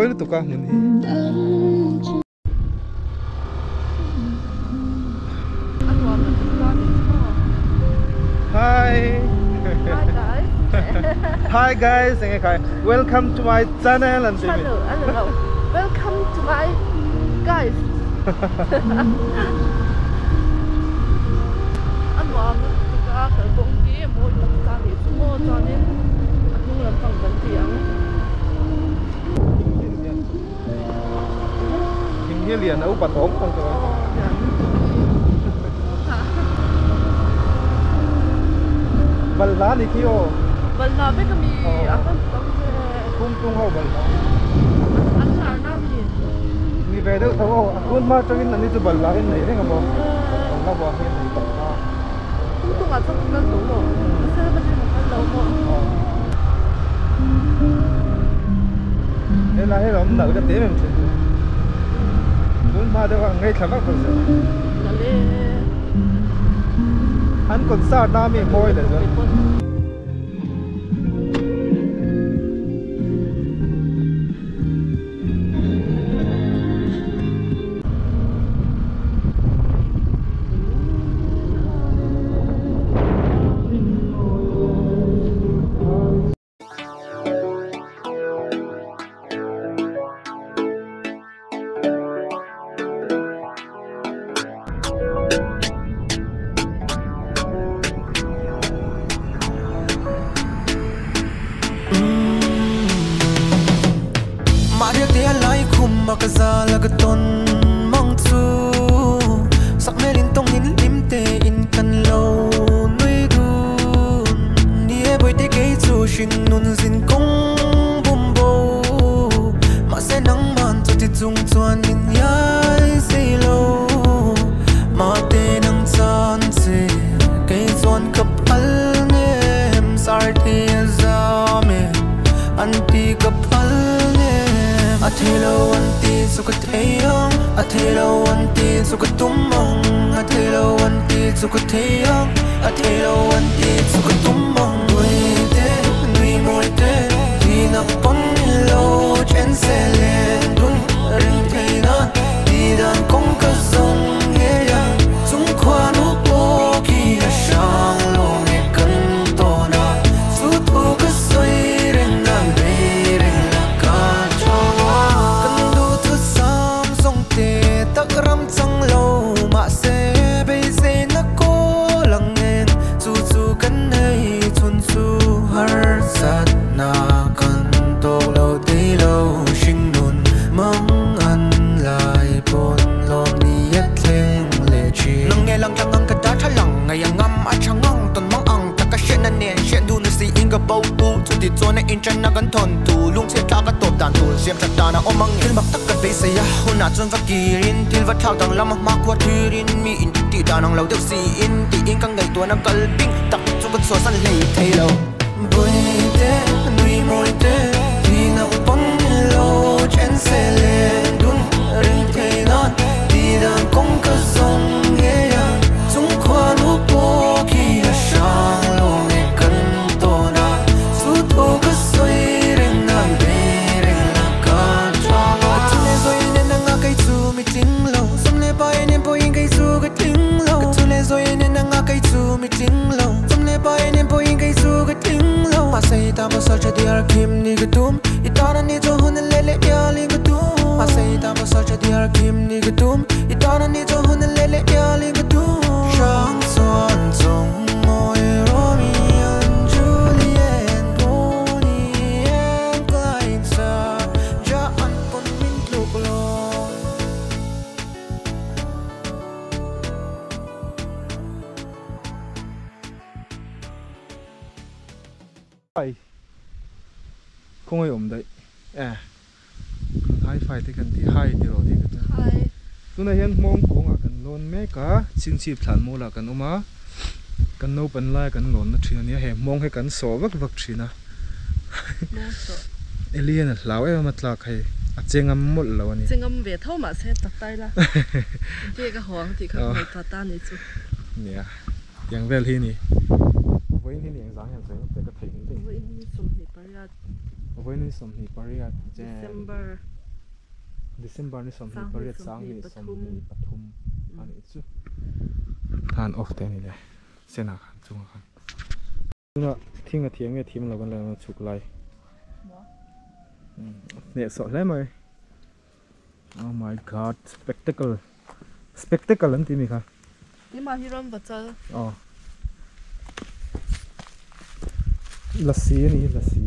lutuk a hmun hi. Hi Hi guys enge khai welcome to my channel an ti mi. Welcome to my guys. A nuam lutuk a kalkawng hi mawi tak ta nih chu maw chuanin a hnung lampang kan ti ang. Thing hi lian a upa tawng tawng tawh a. Balhla ni khi aw. Balhla vek a mi a rawn tam ve. Kum tung ho balhla. An lar na mi. Ni ve deuh tho aw. A tun hma atangin an ni chu balhla hi an nei reng a maw. Balhla vang hi an nei balhla. Kum tungah chuan ka kal tawh maw? Pasal va thleng a kal lo maw? Helai hi lam nalh ka ti em em thin. Tun hma deuh a ngaithla vak vak zel. Nalh e. An concert na mi mawi leh chuan. Ai khawngaih awm daih e hi fi te kan ti hi ti rawh tih ka chuan tunah hian hmawng kawngah kan lawn mek a chhingchhip thlan mawlah kan awm a kan naupan laia kan lawnna thin a nia he hmawng hi kan sawh vak vak thin a Elian a hlau em em a tlak hei a che ngam mawlh lo a ni. Che ngam ve tho mahse tak tai la bag a haw ang tih kha ka ngaihtuah ta a ni chu. Nia tiang vel hi ni. Vawiin hi ni engzang hian sawi ngawt che ka theih ngei. Vawiin hi 28. Vawiin hi 28 Jan. December. December ni 28 2023 ani chu than off te ani le sena khan chunga khan tuna thinga thiam nge thim lo kan la chuk lai ne so hle mai. Oh my god, spectacle spectacle an ti mi kha ti ma hi ram bachal oh lassi ani lassi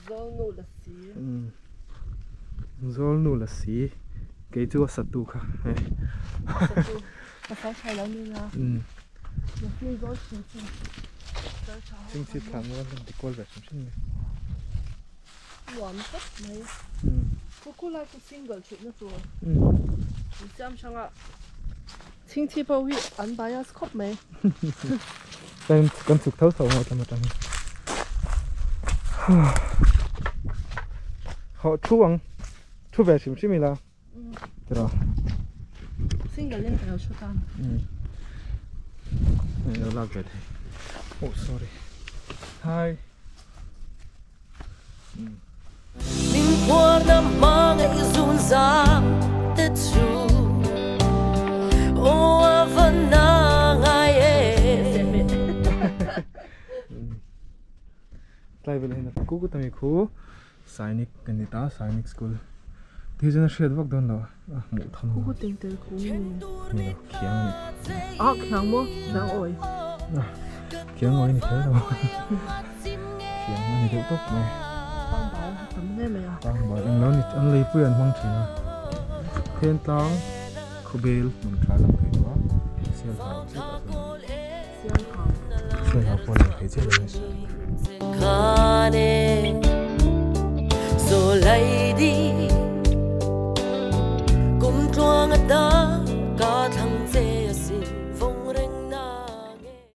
zolnu lassi zolnu lassi ke chu satu kha satu pasal thai lo ni na lassi zol chi chi ching chi thang wan ti kol ve chim ni nuam tak mai ku lai ku single chut na chu siam changa ching chi pau hi an bias khop mai kan kan chuk thau thau ma tama tang ho chuang chu ve chim chim la tra single len ka chu tan ne la ve the. Oh sorry, hi. Min mga izunzam te chu o avana ngaye. Tlai vel hin ku ku tami khu Sainik kanita Sainik school ti jana shed vak don lo mu tham ku ku ting tel ku ni lo khiang ni a khiang mo khiang oi khiang oi ni khel lo khiang ni deuh top mai tang bao tam ne mai a tang bao eng lo ni an lei pui an mang thina then tlang khubel mun tha lam thei wa sial thau chi ta sial thau sial thau pon thei che lo ni khane so lady kum tluang ta.